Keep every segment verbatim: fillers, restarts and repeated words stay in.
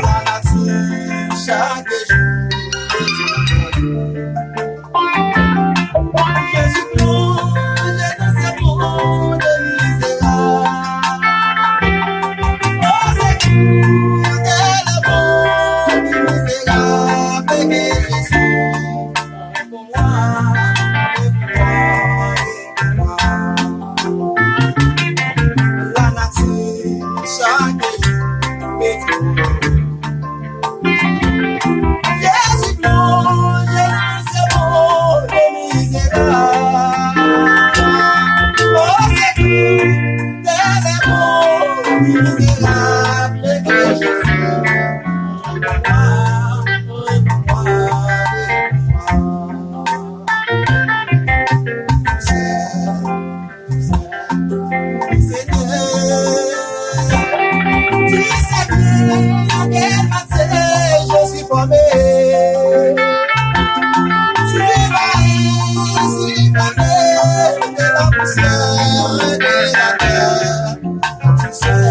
Lanati chak jou. Jezi plonje nan se mond mizerab. O sekou, tèlman mizerab ke Jezi pran pou mwen, pran pou mwen. Lanati chak jou mete Jezi plonje nan se mond mizerab. O sekou, tèlman mizerab ke Jezi pran pou mwen, pran pou mwen. Senyè, tu sais bien dans quel matelas je suis formé. Tu m'as ainsi formé de la poussière de la terre. Tu sais,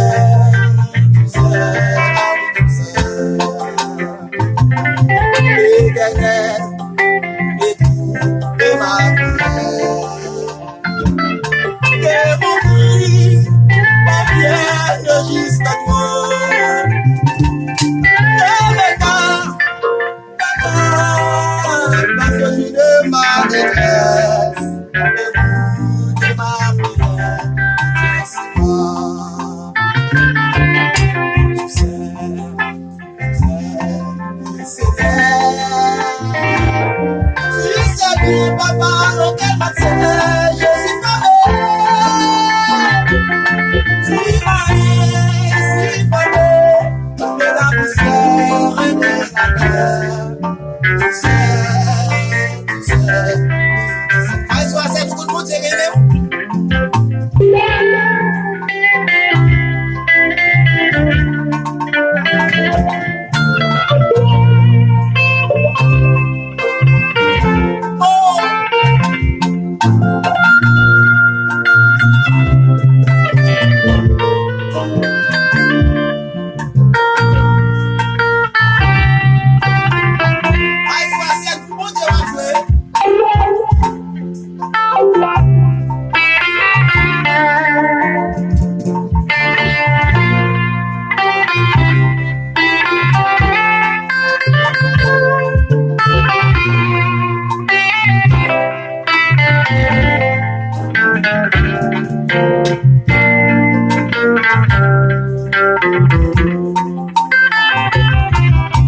tu sais, tu sais. L'Éternel, écoute ma prière. Devant lui, mon bien jusqu'à toi. Ne me garde pas, pas celui de ma détresse. Écoute ma prière, Seigneur. Tu sais, Senyè, tu sais bien, papa, dans quel matelas je suis formé. Tu m'as ainsi formé de la poussière de la terre. Tu sais, tu sais, tu sais. Ay, swa sè, tout moun, se gen menm. Ay, swa sè, tout moun, se pa vre.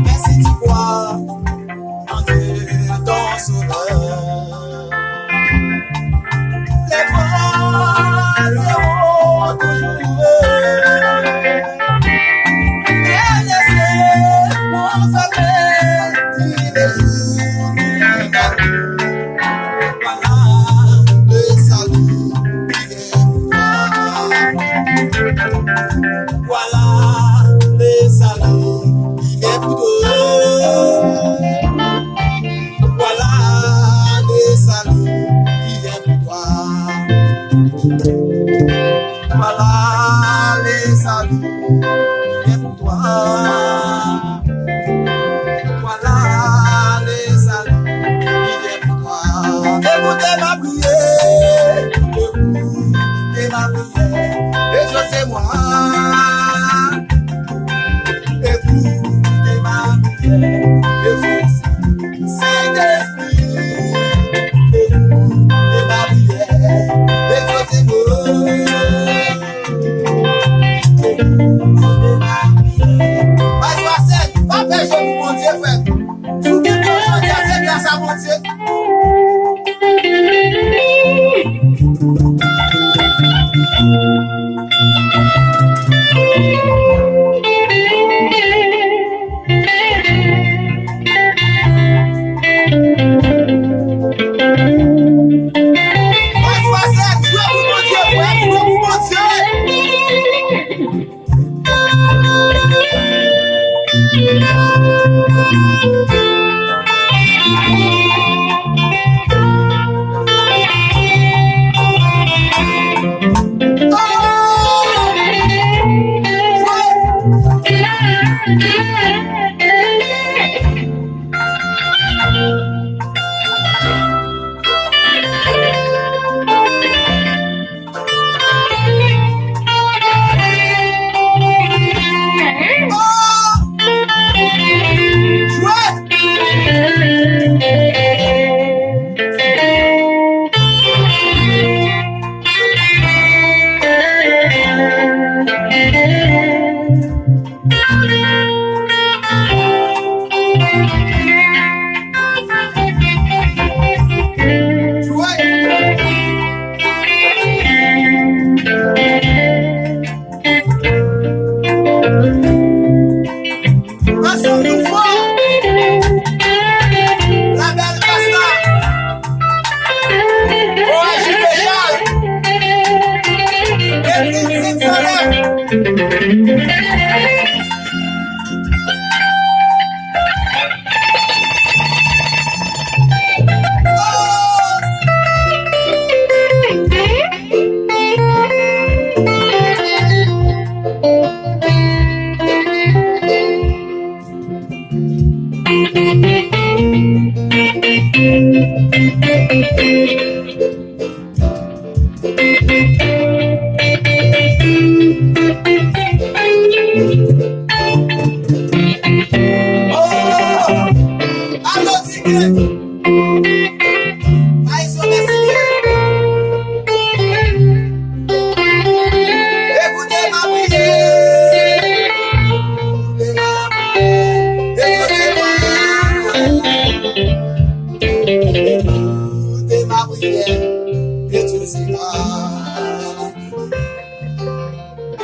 Mèsi, ti bwa. Mon Dieu, ton sauveur. Les bras seront toujours ouverts. Et les cieux vont s'ouvrir tous les jours. Voilà le salut qui vient pour toi. Ansanm nou fò. La bèl Kasta. O A J P Charles. Epi Sid Sanlè. Oh! Alo, Tigre! Maestro, mèsi Dye. Écoutez ma prière. Écoutez ma prière. Exaucez-moi.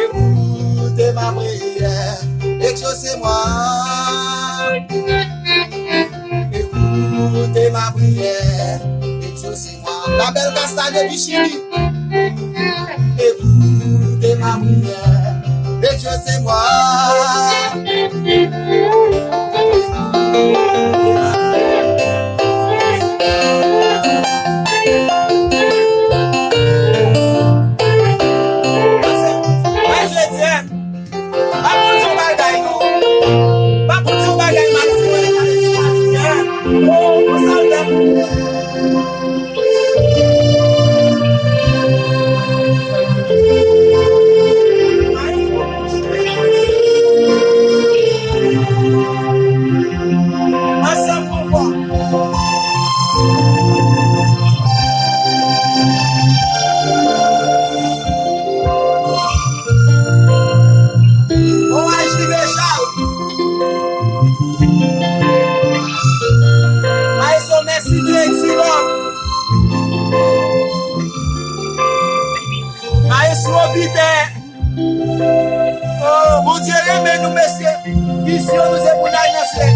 Écoutez ma prière. Exaucez-moi. Écoutez ma prière, exaucez-moi. Écoutez ma prière, exaucez-moi. La bèl Kasta depi Chili. Écoutez ma prière, exaucez-moi. Mwen jodi a, pa pou di yon bagay non. Pa pou di yon bagay mal sou mwen, gade sou mwen jodi a. Oh, pou sa l fè pou mwen. Ansanm pou fò. O A J P Charles. Maestro, mèsi Dye, Exilon. Maestro Peter. Oh, Bondye renmen nou, mesye. Misyon nou se pou n al nan syèl.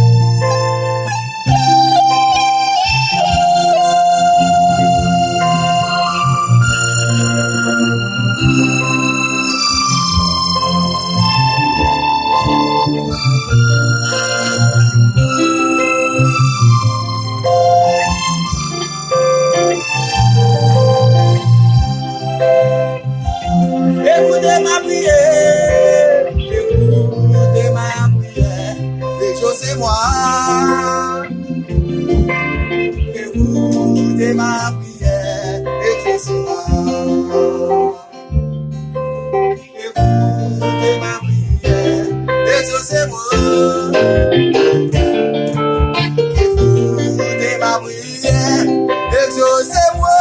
Écoutez ma prière, écoutez ma prière, exaucez-moi. Écoutez ma prière, exaucez-moi. Écoutez ma prière, exaucez-moi. Écoutez ma prière, exaucez-moi.